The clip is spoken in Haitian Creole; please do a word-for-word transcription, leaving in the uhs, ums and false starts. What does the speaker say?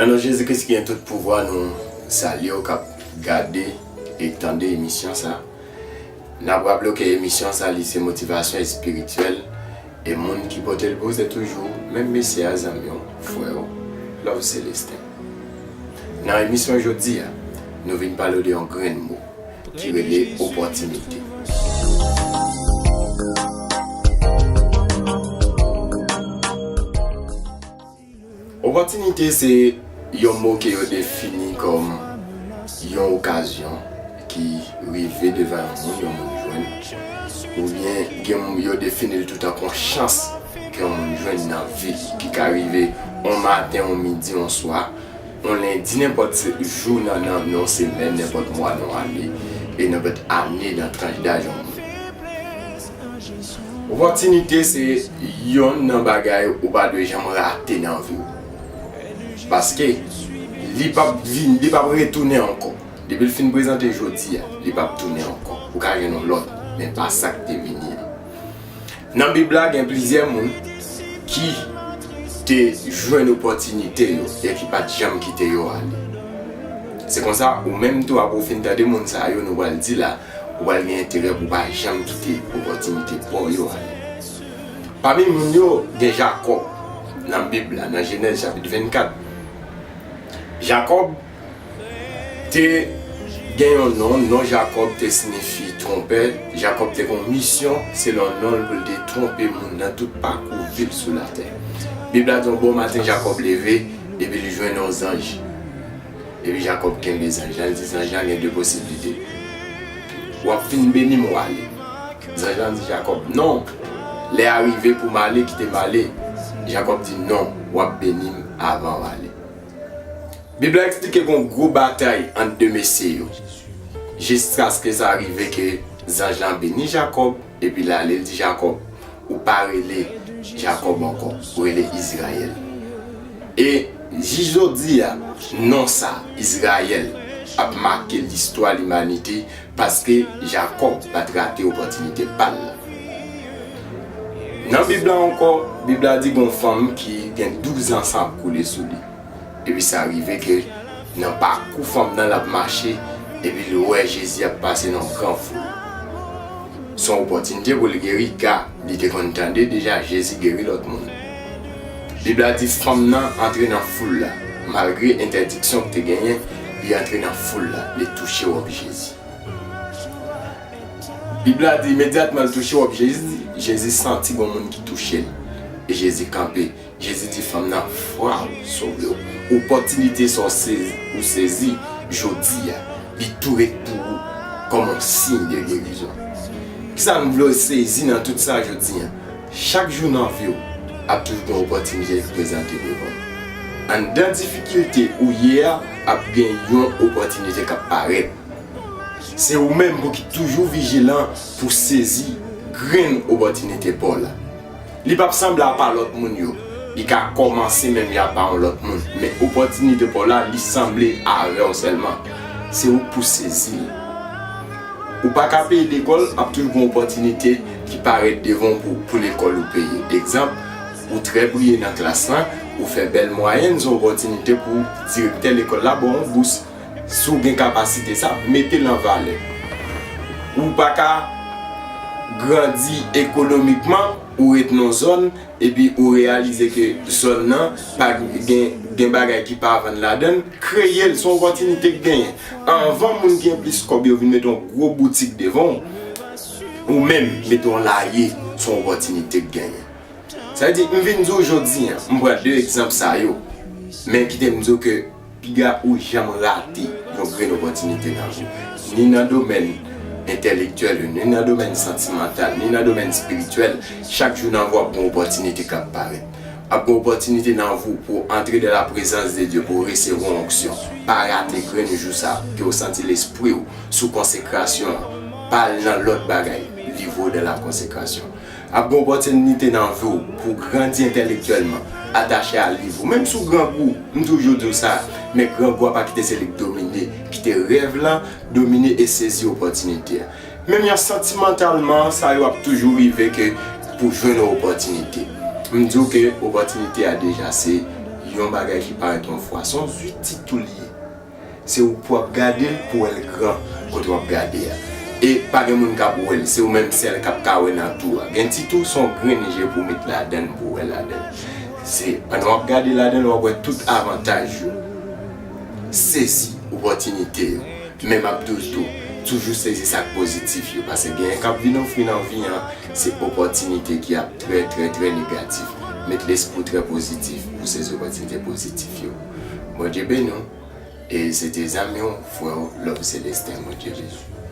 Nan non Jezi Kris ki gen tout pouvwa, nou salye w k ap gade e tande emisyon sa. N ap raple w ke emisyon sa, li se motivasyon espirityèl, e moun ki pote l pou w se toujou menm mesye a, zanmi w, frè w, Love Celestin. Nan emisyon jodi a, nou vin pale w de yon grenn mo ki rele opòtinite. Opòtinite se yon mo ke yo defini kòm yon okazyon ki rive devan yon moun, yon moun jwenn, oubyen gen moun yo defini l tou tankou yon chans ke yon moun jwenn nan vi l, ki ka rive yon maten, yon midi, yon swa, yon lendi, nenpòt se-, jou nan, nan, nan yon semèn, nenpòt mwa, nan yon ane, e nenpòt ane nan tranch daj yon moun. Opòtinite se yonn nan bagay ou pa dwe janm rate nan vi w. Paske li p ap vin, li p ap retounen ankò. Depi l fin prezante jodi a, li p ap tounen ankò. Ou ka jwenn yon lòt, men pa sa k te vini an. Nan Bib la, gen plizyè moun ki te jwenn opòtinite yo e ki pa t janm kite yo ale. Se konsa, ou menm tou, apre w fin tande moun sa yo, nou pral di la, ou pral gen enterè pou w pa janm kite opòtinite pa w yo ale. Pami moun yo, gen Jakòb nan Bib la, nan Jenèz chapit vennkat. Jakòb te gen yon non, non Jakòb te siyifi twonpè. Jakòb te gen yon misyon, selon non l, pou l te twonpe moun nan tout pakou vi l sou latè. Bib la di yon bon maten, Jakòb leve, epi l jwenn yon zanj. Epi Jakòb kenbe zanj lan, l di zanj lan gen de posiblite. W ap fin beni m, w ale. Zanj lan di Jakòb, non, lè a rive pou m ale, kite m ale. Jakòb di, non, w ap beni m avan w ale. Bib la eksplike gen yon gwo batay ant de mesye yo, jiskaske sa rive ke zanj lan beni Jakòb, epi l ale, l di Jakòb, ou pa rele Jakòb ankò, ou rele Izrayèl. E jis jodi a, non sa, Izrayèl, ap make listwa limanite, paske Jakòb pa t rate opòtinite pa l la. Nan Bib la ankò, Bib la di gen yon fanm ki gen douz an san ap koule sou li. Epi sa rive ke nan pakou fanm nan l ap mache, epi l wè Jezi ap pase nan yon gran foul. Se yon opòtinite pou l geri, ka li te konn tande deja Jezi geri lòt moun. Bib la di fanm nan antre nan foul la. Malgre entèdiksyon ki te genyen, li antre nan foul la, li touche wòb Jezi. Bib la di imedyatman l touche wòb Jezi, Jezi santi gon moun ki touche l. E Jezi kanpe. Jezi di fanm nan, fwa w sove w. Opòtinite sa w sezi, ou sezi jodi a, li tou ret pou ou kòm yon siy de gerizon. Kisa m vle w sezi nan tout sa jodi a? Chak jou nan vi w, ap toujou gen opòtinite ki prezante devan w. Anndan difikilte ou ye a, ap gen yon opòtinite k ap parèt. Se ou menm pou ki toujou vijilan pou sezi grenn opòtinite pa w la. Li p ap sanble apa lòt moun yo. Li ka kòmanse menm jan apa yon lòt moun, men opòtinite pa w la, li sanble avè w sèlman. Se ou k pou sezi l. Ou pa ka peye lekòl, ap toujou gen opòtinite ki parèt devan w pou, pou lekòl ou peye. Egzanp, ou trè briye nan klas lan, ou fè bèl mwayèn, se yon opòtinite pou direktè lekòl la ba w yon bous. Si w gen kapasite sa, mete l an valè. Ou pa ka grandi ekonomikman, ou ret nan zòn, epi ou reyalize ke zòn nan pa gen, gen bagay ki pa vann ladan l, kreye l, se yon opòtinite k genyen. Anvan moun ki gen plis kòb yo vin mete yon gwo boutik devan w, ou menm mete yon laye, se yon opòtinite k genyen. Sa vle di, m vin di w jodi a, m pran de egzanp sa yo, men kite m di w ke piga ou janm rate yon grenn opòtinite nan vi w. Ni nan domèn entèlektyèl yo, ni nan domèn santimantal, ni nan domèn espirityèl, chak jou nan vi w ap gen opòtinite k ap parèt. Ap gen opòtinite nan vi w pou w antre dans la présence de Dieu, pou w resevwa yon onksyon. Pa rate grenn jou sa, ke w santi lespri w sou konsekrasyon an. Pa al nan lòt bagay, livre w dans la consécration. Ap gen opòtinite nan vi w pou w grandi entèlektyèlman, atache a liv ou. Menm si w grangou, m toujou di w sa, men grangou a pa kite se li k domine. Kite rèv lan domine e sezi opòtinite a. Menm jan santimantalman, sa yo ap toujou rive ke pou jwenn yon opòtinite. M di w ke opòtinite a deja se Yon bagay ki parèt yon fwa, se yon zouti tou li ye. Se ou pou ap gade l pou wè l gran kote w ap gade a. E pa gen moun k ap wè l, se ou menm sèl k ap ka wè nan tou a. Gen ti tou, se yon grenn je pou w met ladan l pou w wè ladan l. Se pandan w ap gade ladan l, w ap wè tout avantaj yo. Sezi opòtinite yo. Men m ap di w tou, toujou sezi sa k pozitif yo, paske genyen k ap vin ofri nan vi an, se opòtinite ki ap trè, trè, trè negatif. Met lespri w trè pozitif pou sezi opòtinite pozitif yo. Bondye beni w. E se te zanmi w, frè w, Love Celestin, Bondye beni w.